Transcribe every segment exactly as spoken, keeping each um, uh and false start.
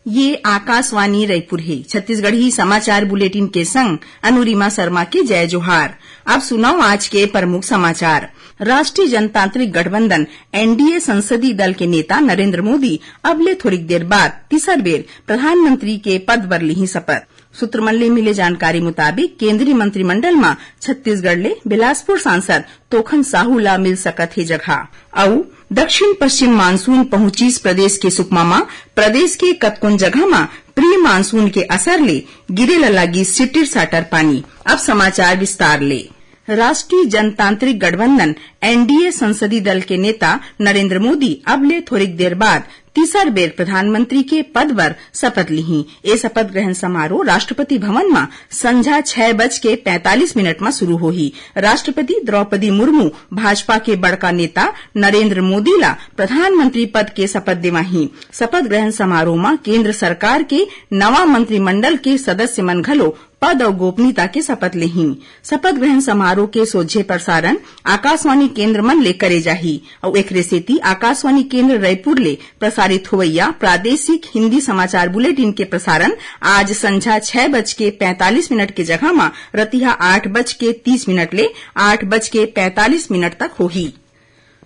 ये आकाशवाणी रायपुर हे। छत्तीसगढ़ी समाचार बुलेटिन के संग अनुरिमा शर्मा के जय जोहार। अब सुनव आज के प्रमुख समाचार। राष्ट्रीय जनतांत्रिक गठबंधन, एनडीए, संसदीय दल के नेता नरेंद्र मोदी अब ले थोरिक देर बाद तीसर बेर प्रधानमंत्री के पद बर लिही शपथ। सूत्र मन ले मिले जानकारी मुताबिक, केंद्रीय मंत्रिमंडल म छत्तीसगढ़ ले बिलासपुर सांसद तोखन साहू ला मिल सकत हे जगह। अउ दक्षिण पश्चिम मानसून पहुंचिस प्रदेश के सुकमा म, प्रदेश के कतकोन जगह म प्री मानसून के असर ले गिरे ल लागिस सिटिर साटर पानी। अब समाचार विस्तार ले। राष्ट्रीय जनतांत्रिक गठबंधन, एनडीए, संसदीय दल के नेता नरेंद्र मोदी अब ले थोरिक देर बाद तीसर बेर प्रधानमंत्री के पद बर शपथ लिही। ए शपथ ग्रहण समारोह राष्ट्रपति भवन म संझा छह बज के पैंतालीस मिनट म शुरू होही। राष्ट्रपति द्रौपदी मुर्मू भाजपा के बड़का नेता नरेंद्र मोदी ला प्रधानमंत्री पद के शपथ देवाही। शपथ ग्रहण समारोह म केंद्र सरकार के नवा मंत्रिमंडल के सदस्य मन घलो पद अउ गोपनीयता के शपथ लेही। शपथ ग्रहण समारोह के सोझे प्रसारण आकाशवाणी केंद्र मन ले करे जाही अउ एकरे सेती आकाशवाणी केंद्र रायपुर ले प्रसारित होवइया प्रादेशिक हिंदी समाचार बुलेटिन के प्रसारण आज संझा छह बज के पैंतालीस मिनट के जगह म रतिहा आठ बज के तीस मिनट ले आठ बज के पैंतालीस मिनट तक होही।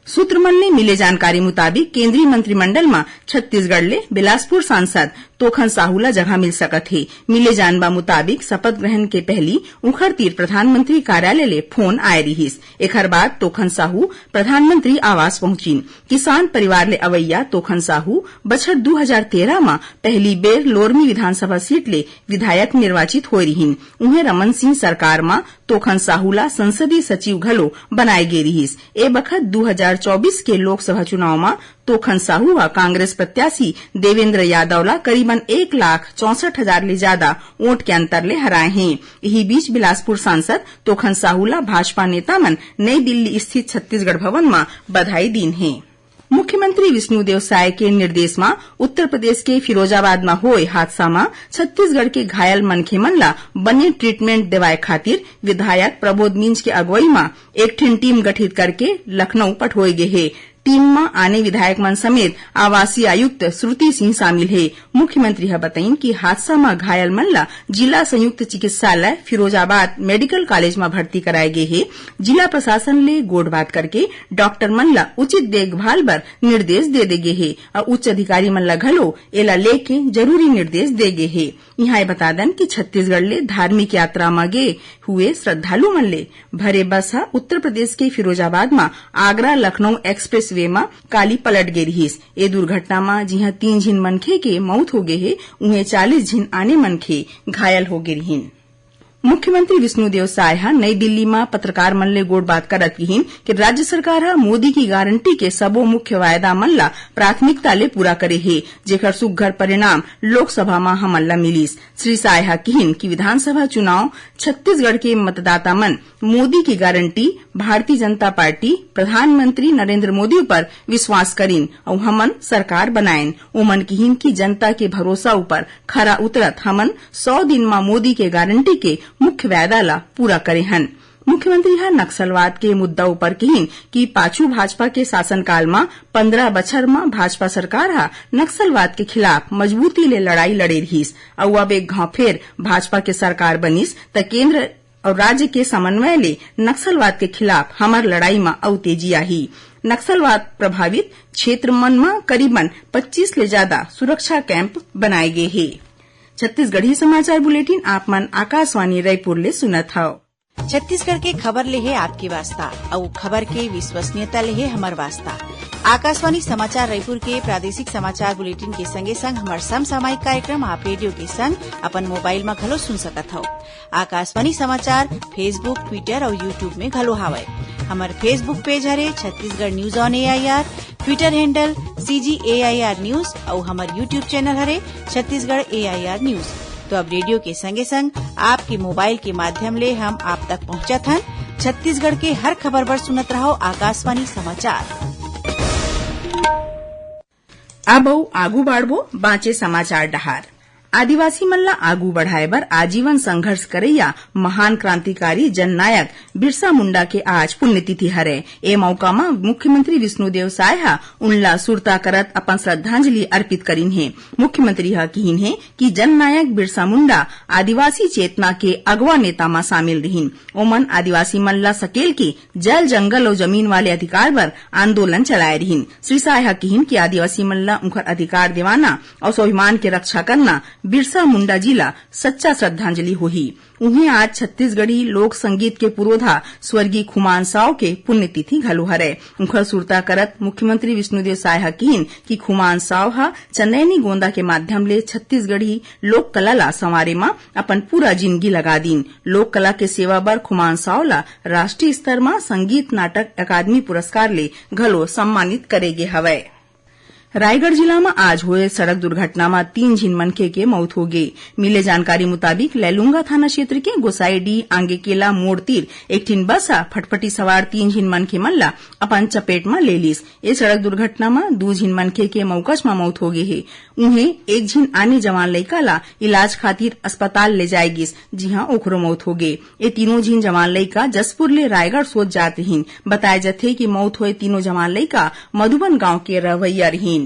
सूत्र मन ले मिले जानकारी मुताबिक, केंद्रीय मंत्रिमंडल म छत्तीसगढ़ ले बिलासपुर सांसद तोखन साहू ला जगह मिल सकत हे। मिले जानबा मुताबिक, शपथ ग्रहण के पहली उंखर तीर प्रधानमंत्री कार्यालय ले फोन आए रिहिस। एखर बाद तोखन साहू प्रधानमंत्री आवास पहुंचिन। किसान परिवार ले अवैया तोखन साहू बछर दू हजार तेरह म पहली बेर लोरमी विधानसभा सीट ले विधायक निर्वाचित होए रिहिन। उहें, रमन सिंह सरकार म तोखन साहू ला संसदीय सचिव घलो बनाए गे रिहिस। ए बखत दू हजार चौबीस के लोकसभा चुनाव म तोखन साहू ह कांग्रेस प्रत्याशी देवेंद्र यादव ला करीबन एक लाख चौसठ हजार ले जादा वोट के अंतर ले हराए हें। इही बीच, बिलासपुर सांसद तोखन साहू ला भाजपा नेता मन नई दिल्ली स्थित छत्तीसगढ़ भवन म बधाई दीन हें। मुख्यमंत्री विष्णुदेव साय के निर्देश म उत्तर प्रदेश के फिरोजाबाद म होए हादसा म छत्तीसगढ़ के घायल मनखे मन ला बने ट्रीटमेंट देवाए खातिर विधायक प्रबोध मिंज के अगुवई म एक ठिन टीम गठित करके लखनऊ पठोए गे हे। टीम म आने विधायक मन समेत आवासीय आयुक्त श्रुति सिंह शामिल हे। मुख्यमंत्री ह बतईन कि हादसा म घायल मन ला जिला संयुक्त चिकित्सालय फिरोजाबाद मेडिकल कॉलेज म भर्ती कराए गे हे। जिला प्रशासन ले गोठबात करके डॉक्टर मन ला उचित देखभाल बर निर्देश दे दे गे हे अउ उच्च अधिकारी मन ला घलो एला लेके जरूरी निर्देश दे गे हे। इहां ये बता दन कि छत्तीसगढ़ ले धार्मिक यात्रा म गे हुए श्रद्धालु मन ले भरे बस ह उत्तर प्रदेश के फिरोजाबाद म आगरा लखनऊ एक्सप्रेस वे म काली पलट गे रिहिस। ए दुर्घटना म जिहां तीन झिन मनखे के मउत हो गे हे, उहें चालीस झिन आने मनखे घायल हो गे रिहिन। मुख्यमंत्री विष्णुदेव साय ह नई दिल्ली म पत्रकार मन ले गोठबात करत किहिन कि राज्य सरकार ह मोदी की गारंटी के सबो मुख्य वायदा मन ला प्राथमिकता ले पूरा करे हे, जेकर सुग्घर परिणाम लोकसभा म हमन ला मिलिस। श्री साय ह किहिन कि विधानसभा चुनाव छत्तीसगढ़ के मतदाता मन मोदी की गारंटी, भारतीय जनता पार्टी, प्रधानमंत्री नरेंद्र मोदी ऊपर विश्वास करिन अउ हमन सरकार बनाएन। ओमन किहिन कि जनता के भरोसा ऊपर खरा उतरत हमन सौ दिन म मोदी के गारंटी के मुख्य वायदा ला पूरा करे हन। मुख्यमंत्री ह नक्सलवाद के मुद्दा ऊपर किहिन कि पाछू भाजपा के शासनकाल म पंद्रह बछर म भाजपा सरकार ह नक्सलवाद के खिलाफ मजबूती ले लड़ाई लड़े रिहिस अउ अब एक घांव फेर भाजपा के सरकार बनिस त केंद्र अउ राज्य के समन्वय ले नक्सलवाद के खिलाफ हमर लड़ाई म अउ तेजी आही। नक्सलवाद प्रभावित क्षेत्र मन म करीबन पच्चीस ले जादा सुरक्षा कैंप बनाए गे हे। छत्तीसगढ़ी समाचार बुलेटिन आप मन आकाशवाणी रायपुर ले सुनत हव। छत्तीसगढ़ के खबर ले हे आपके वास्ता, अउ खबर के विश्वसनीयता ले हे हमर वास्ता। आकाशवाणी समाचार रायपुर के प्रादेशिक समाचार बुलेटिन के संगे संग हमर समसामयिक कार्यक्रम आप रेडियो के संग अपन मोबाइल म घलो सुन सकत हव। आकाशवाणी समाचार Facebook, Twitter अउ YouTube में घलो हावय। हमर Facebook पेज हरे Chhattisgarh news on AIR, Twitter handle CG AIR news अउ हमर YouTube चैनल हरे छत्तीसगढ़ एआईआर न्यूज। तो अब रेडियो के संगे संग आपके मोबाइल के माध्यम ले हम आप तक पहुंचत हन। छत्तीसगढ़ के हर खबर बर सुनत रहव आकाशवाणी समाचार। अब अउ आगू बाढ़बो बांचे समाचार डहार। आदिवासी मन ला आगू बढ़ाए बर आजीवन संघर्ष करैया महान क्रांतिकारी जननायक बिरसा मुंडा के आज पुण्यतिथि हरय। ए मौका म मुख्यमंत्री विष्णुदेव साय ह उनला सुरता करत अपन श्रद्धांजलि अर्पित करिन हे। मुख्यमंत्री ह किहिन हे कि जननायक बिरसा मुंडा आदिवासी चेतना के अगवा नेता म शामिल रिहिन। ओमन आदिवासी मन ला सकेल के जल, जंगल अउ जमीन वाले अधिकार बर आंदोलन चलाए रिहिन। श्री साय ह किहिन कि आदिवासी मन ला उंखर अधिकार दिवाना अउ स्वाभिमान के रक्षा करना बिरसा मुंडा जी ला सच्चा श्रद्धांजलि होही। उहें, आज छत्तीसगढ़ी लोक संगीत के पुरोधा स्वर्गीय खुमान साव के पुण्यतिथि घलो हरय। उंखर सुरता करत मुख्यमंत्री विष्णुदेव साय ह किहिन कि खुमान साव ह चंदैनी गोंदा के माध्यम ले छत्तीसगढ़ी लोक कला ला संवारे म अपन पूरा जिनगी लगा दीन। लोक कला के सेवा बर खुमान साव ला राष्ट्रीय स्तर म संगीत नाटक अकादमी पुरस्कार ले घलो सम्मानित करे गे हवय। रायगढ़ जिला म आज होए सड़क दुर्घटना म तीन झिन मनखे के मौत हो गे। मिले जानकारी मुताबिक, लैलूंगा थाना क्षेत्र के गोसाईडीह आंगेकेला मोड़ तीर एक ठिन बस ह फटफटी सवार तीन झिन मनखे मन ला अपन चपेट म ले लीस। ए सड़क दुर्घटना म दू झिन मनखे के मौकच म मौत हो गे हे। उहें, एक झिन आने जवान लइका ला इलाज खातिर अस्पताल ले जाए गिस, जिहां ओखरो मौत हो गे। ए तीनों झिन जवान लइका जशपुर ले रायगढ़ सोच जात रिहिन। बताए जथे कि मौत होए तीनों जवान लइका मधुबन गांव के रहवइया रिहिन।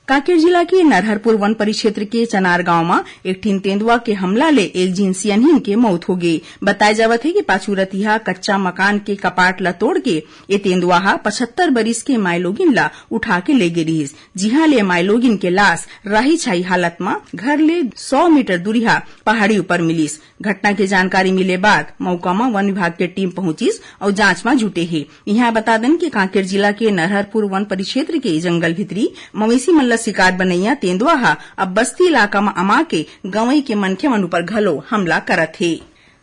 कांकेर जिला के नरहरपुर वन परिक्षेत्र के चनार गांव म एक ठिन तेंदुआ के हमला ले एक झिन सियनहिन के मौत हो गे। बताए जावत हे कि पाछू रतिहा कच्चा मकान के कपाट ल तोड़ के ए तेंदुआ ह पचहत्तर बरिस के माईलोगिन ल उठा के ले गे रिहिस, जिहां ले माईलोगिन के लाश राही छाही हालत म घर ले सौ मीटर दूरिहा पहाड़ी ऊपर मिलिस। घटना के जानकारी मिले बाद मौका म वन विभाग के टीम पहुंचिस अउ जांच म जुटे हे। इहां बता देन कि कांकेर जिला के नरहरपुर वन परिक्षेत्र के जंगल भीतरी मवेशी मन ल शिकार बनैया तेंदुआ ह अब बस्ती इलाका म अमा के गंवई के मनखे मन ऊपर घलो हमला करत हे।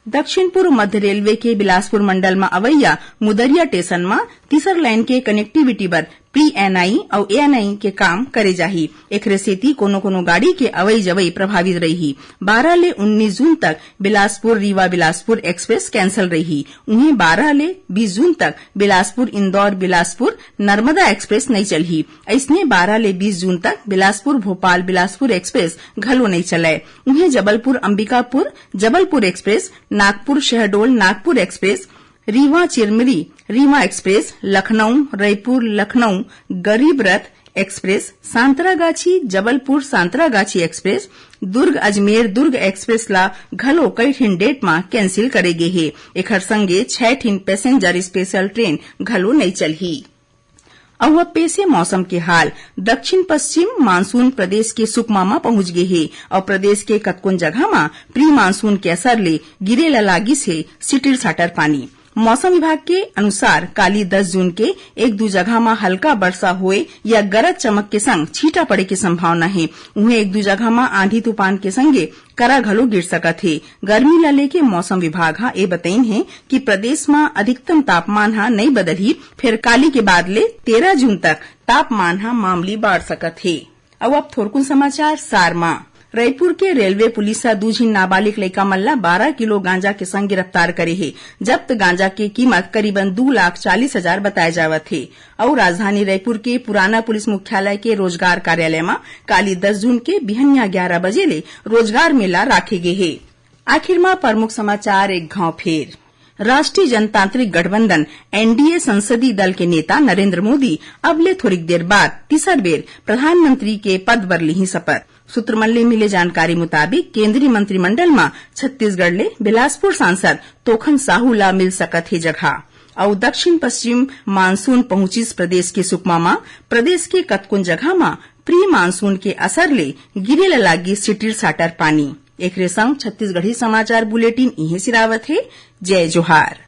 दक्षिण पूर्व मध्य रेलवे के बिलासपुर मंडल म अवैया मुदरिया स्टेशन म तीसर लाइन के कनेक्टिविटी बर प्री एनआई अउ एएनआई के काम करे जाही। एखरे सेती कोनो-कोनो गाड़ी के अवई-जवई प्रभावित रइही। बारह ले उन्नीस जून तक बिलासपुर रीवा बिलासपुर एक्सप्रेस कैंसिल रइही। उहें, बारह ले बीस जून तक बिलासपुर इंदौर बिलासपुर नर्मदा एक्सप्रेस नइ चलही। अइसने, बारह ले बीस जून तक बिलासपुर भोपाल बिलासपुर एक्सप्रेस घलो नइ चलय। उहें, Jabalpur Ambikapur Jabalpur express, Nagpur Shahdol Nagpur express, Rewa Chirmiri Rewa express, Lucknow Raipur Lucknow गरीब रथ express, Santragachi Jabalpur Santragachi express, Durg Ajmer Durg express ला घलो कई ठिन डेट म कैंसिल करे गे हे। एखर संगे छै ठिन पैसेंजर स्पेशल ट्रेन घलो नइ चलही। अउ अब पेश हे मौसम के हाल। दक्षिण पश्चिम मानसून प्रदेश के सुकमा म पहुंच गे हे अउ प्रदेश के कतकोन जगह म प्री मानसून के असर ले गिरे ल लागिस हे सिटिर साटर पानी। मौसम विभाग के अनुसार, काली दस जून के एक दू जगह म हल्का बरसा होए या गरज चमक के संग छींटा पड़े के संभावना हे। उहें, एक दू जगह म आंधी तूफान के संगे करा घलो गिर सकत हे। गर्मी ल लेके मौसम विभाग ह ए बतइन हे कि प्रदेश म अधिकतम तापमान ह नइ बदलही, फेर काली के बाद ले तेरह जून तक तापमान ह मामूली बाढ़ सकत हे। अउ अब थोरकुन समाचार सार म। रईपुर के रेलवे पुलिस ह दू झिन नाबालिग लइका मन ल बारह किलो गांजा के संग गिरफ्तार करे हे। जब्त गांजा के कीमत करीबन दू लाख चालीस हजार बताए जावत हे। अउ राजधानी रईपुर के पुराना पुलिस मुख्यालय के रोजगार कार्यालय म काली दस जून के बिहनिया ग्यारह बजे ले रोजगार मेला राखे गे हे। आखिर म प्रमुख समाचार एक घांव फेर। राष्ट्रीय जनतांत्रिक गठबंधन, एनडीए, संसदीय दल के नेता नरेंद्र मोदी अब ले थोरिक देर बाद तीसर बेर प्रधानमंत्री के पद बर लिही शपथ। सूत्र मन ले मिले जानकारी मुताबिक, केंद्रीय मंत्रिमंडल म छत्तीसगढ़ ले बिलासपुर सांसद तोखन साहू ला मिल सकत हे जगह। अउ दक्षिण पश्चिम मानसून पहुंचिस प्रदेश के सुकमा म। प्रदेश के कतकोन जगह म प्री मानसून के असर ले गिरे ल लागिस सिटिर साटर पानी। एकरे संग छत्तीसगढ़ी समाचार बुलेटिन इहें सिरावत हे। जय जोहार।